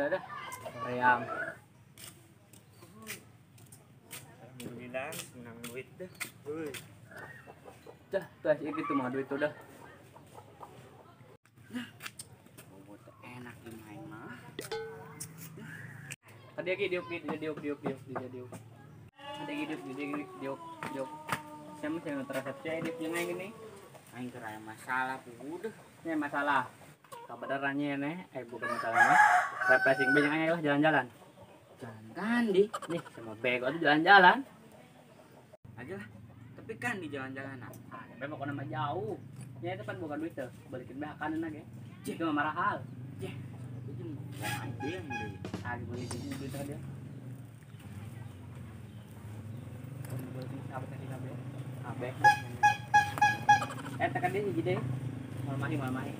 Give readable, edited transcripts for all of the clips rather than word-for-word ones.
ada. Reang. Alhamdulillah menang duit dah. Euy. Dah, tuh gitu mah duit udah. Nah, bobo teh enak di main mah. Tadi lagi diuk diuk diuk diuk diuk. Ada diuk diuk diuk diuk. Saya mah saya terasa cek diuk jeung aing gini. Aing keur aya masalah pugu deh. Ini masalah. Kabenerannya nih, bukan masalah mah. Refreshing be jeung aing lah jalan-jalan. Jalan kan di. Nih sama bego tuh jalan-jalan. Aja lah. Tapi kan di jalan-jalan ah. Memang pokoknya mah jauh. Ya itu kan bukan duit tuh. Balikin bae kanan lagi. Itu mah marahal. Ceh. Itu mah aing deui. Ah, balikin duit tadi. Balikin sahabat tadi kabeh. Kabeh. Tekan dia hiji deui. Moal mahi.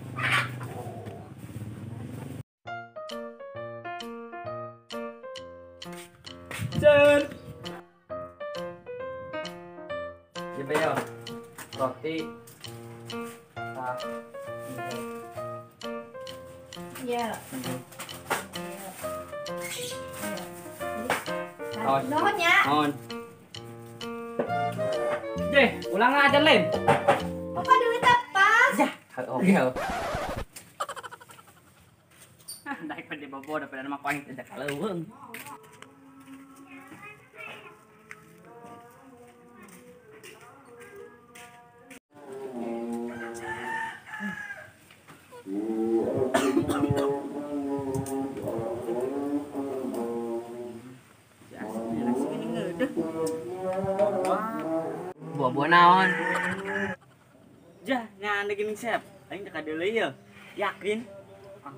Cer. Yo, roti. Ah. Iya. Nuhun ya. Nuhun. Jeh, ulang aja lain. Papa duitnya pas. Ya, oke. Daek pada bobo daripada nama koin tidak kaleuweung. Buah-buah naon? Jah, nyana gini sep. Aing teh kadeuleu ye. Yakin? Ah.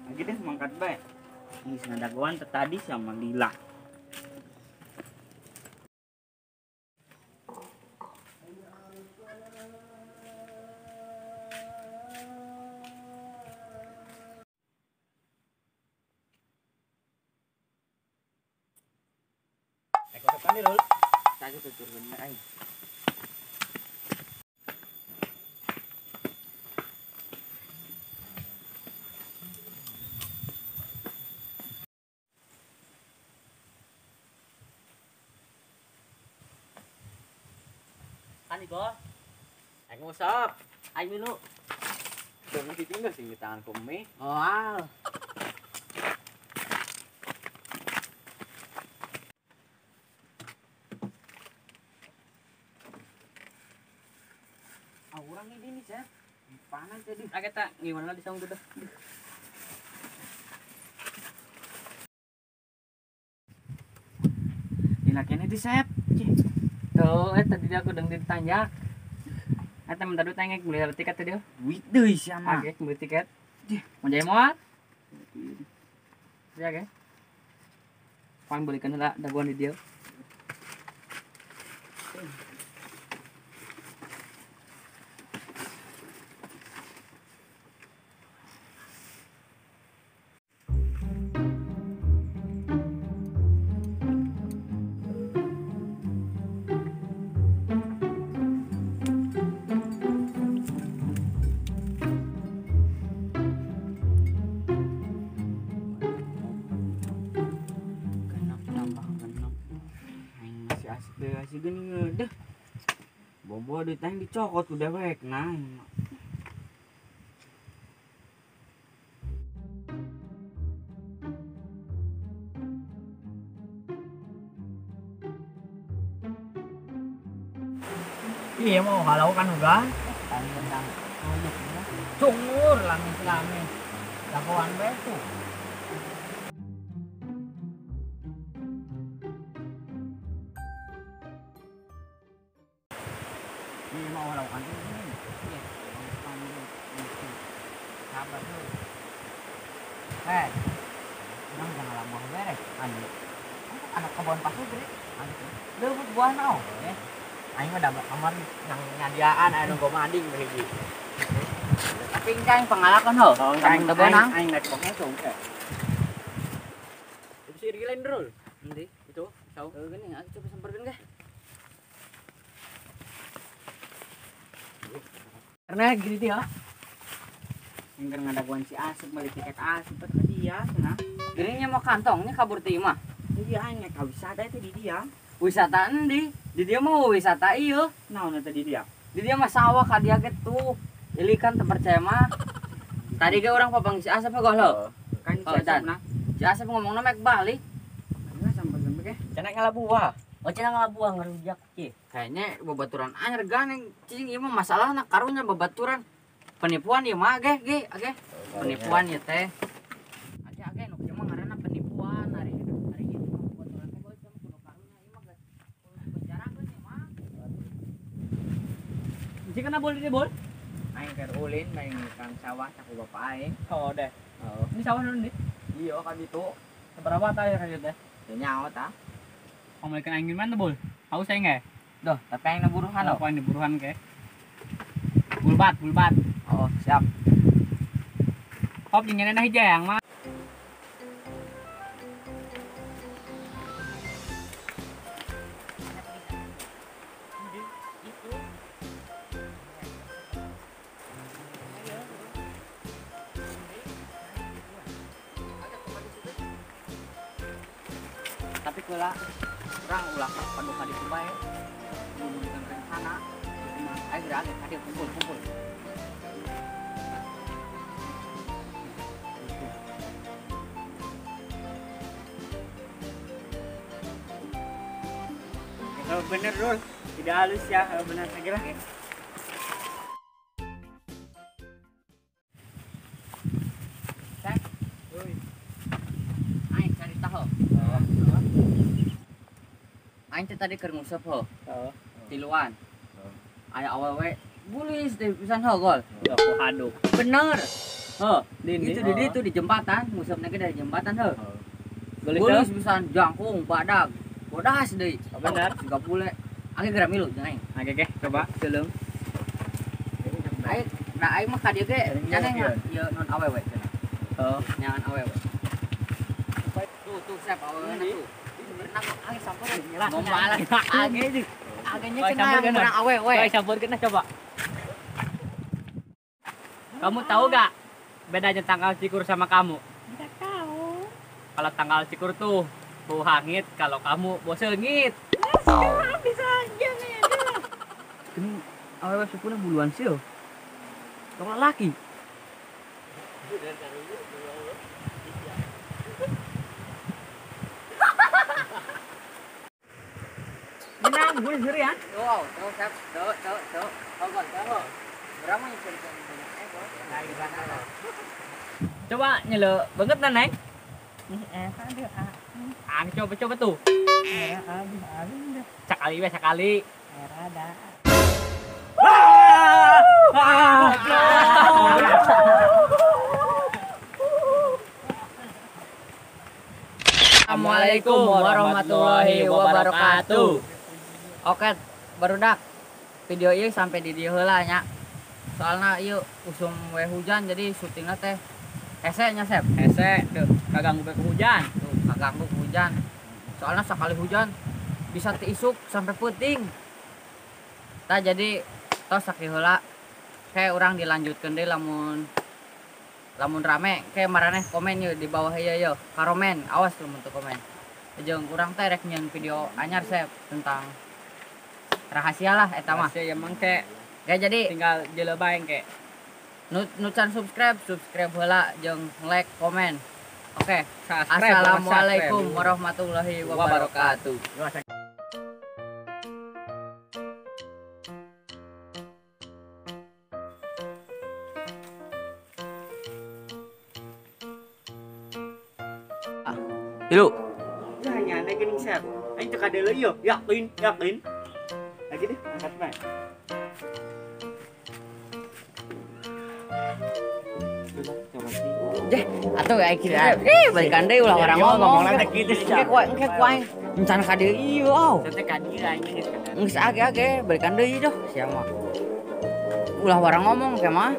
Lagi deh mangkat bae. Geus ngadagoan teh tadi sama lila. Eko tekan dulu. Tadi tutur bener aing. Kan Iko. Aing ngusap. Aing milu. Jangan ditinggal sing di tangan kumi. Oh, al. Orang ini nih, Chef. Panas tadi. Ah, kita gimana di saung udah. Dilakian itu, Chef. Tuh, tadi aku deng ditanjak. Teman tadi tanya beli tiket tadi. Duit deui sia mah. Oke, beli tiket. Mau jadi moal? Ya, oke. Pan belikan heula dagoan di dieu. Asih geuning deh. Bobo duit aing dicokot ku dewek nah. Iya mau halau kan uga. Cungur lami-lami. Dagoan bae tuh. Ini mau lakukan ini. Iya. Sabar tuh. Urang jangan lama beres. Anu. Anak kebon pasir gede. Anu. Leuweut buah naon? Aing mah da kamar nang nyadiaan aya nu gomanding hiji. Tapi engkang pengalakan ho. Aing bonang. Aing naik pengecong. Itu si Irgi lain dulu. Endi? Itu, sau. Geuning aku coba samperkeun ge. Karena gini dia. Engger ngadaguan si Asep beli tiket Asep ke dia cenah. Geuning mau kantongnya kabur ti imah. Iya nya ka wisata itu di dia. Wisata endi? Di dia mah wisata ieu. Naon eta di dia? Di dia mah sawah ka dia ge tuh. Ilikan teu percaya mah. Tadi ge urang papanggih si Asep goh lo. Kan si Asep na. Si Asep ngomongna mek balik. Sampai-sampai ke. Cenah ngalabuah. Oh cenah ngalabuah ngarujak cih. Kayaknya babaturan anyar ganeng cing ieu mah masalahna karunya babaturan. Penipuan ieu mah ge ge ge. Penipuan ieu teh. Age age nu kieu mah ngaranna penipuan ari ari ieu mah babaturan teh goes kudu karunya ieu mah geus penjarakeun ieu mah. Cing kana bol di bol? Aing keur ulin main kang sawah saku bapak aing. Oh deh. Oh. Ini sawah naon nih? Iya kan itu. Seberapa tah ya kan teh? Teu nyaho tah. Omongkeun aing gimana bol? Haus aing ge? Duh, tapi aing buruhan oh. Aing buruhan ke. Bulbat, bulbat. Oh, siap. Hop jeung nyeneh hiji yang mah. Tapi kula urang ulah pandu ka ditu bae. Ngomongkeun rencana. Ayo gerak ka dieu kumpul-kumpul. Kalau bener Rul, tidak halus ya kalau bener saya kira. Cek. Oi. Aing cari tahu. Aing teh tadi keur nguseup heuh. Heeh. Tiluan. Aya awewe bulis teh pisan heuh gol. Ya aku haduk. Bener. Heuh, itu di ditu di jembatan, nguseupna ge dari jembatan heuh. Bulis pisan jangkung badag. Bodas deui. Bener. Siga bule. Age geura milu jeung aing. Age ge coba teuleung. Aing nah aing mah ka dieu ge nyaneh ieu non awewe cenah. Heeh, nyangan awewe. Tuh tuh siap awewe tuh. Berenang aing samperin. Ngombalan age jeung age nya cenah berenang awewe. Aing sampeurkeun nah coba. Kamu tahu gak bedanya tanggal cikur sama kamu? Enggak tahu. Kalau tanggal cikur tuh bau hangit, kalau kamu bau sengit. Bisa aja nih. Ini awewe supuna buluan sih yo. Tong lelaki. Menang gue sendiri ya. Wow, tuh siap, tuh tuh tuh. Oh, gol, tuh. Berapa nih banyak ekor? Coba nyele banget nah, Neng. Ah, coba coba tuh. Sekali we sekali. Assalamualaikum warahmatullahi wabarakatuh. Oke, barudak. Video ieu sampai di dieu heula nya. Soalna ieu usum we hujan jadi syutingna teh hese nya Sep. Hese tuh, kaganggu ke hujan. Tuh, kaganggu hujan. Soalnya sekali hujan bisa tiisuk sampai puting. Tah jadi tos sakieu heula. Kayak urang dilanjutkeun deui lamun lamun rame kayak maraneh komen yeuh di bawah ieu yeuh. Karomen, awas lamun teu komen. Jeung urang teh rek nyieun video anyar Sep tentang rahasia lah eta mah. Rahasia emang ke. Ya jadi tinggal jeuleuh bae engke. Nu can subscribe, subscribe heula jeung like, komen. Oke, assalamualaikum warahmatullahi wabarakatuh. Tilu. Ya nyane geuning Sep. Aing teu kadeuleu ieu. Yakin, yakin. Lagi deh, angkat bae. Jeh, atuh aing kira. Eh, balikan deui ulah orang ngomong. Engke engke ku aing encan ka dieu ieu aw. Teh ka dieu aing geus ka. Geus age-age balikan deui doh sia mah. Ulah orang ngomong ke mah.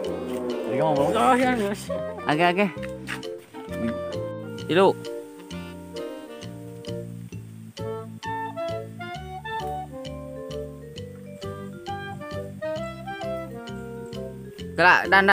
Ngomong oh ya geus. Age-age. Tilu. Gerak dan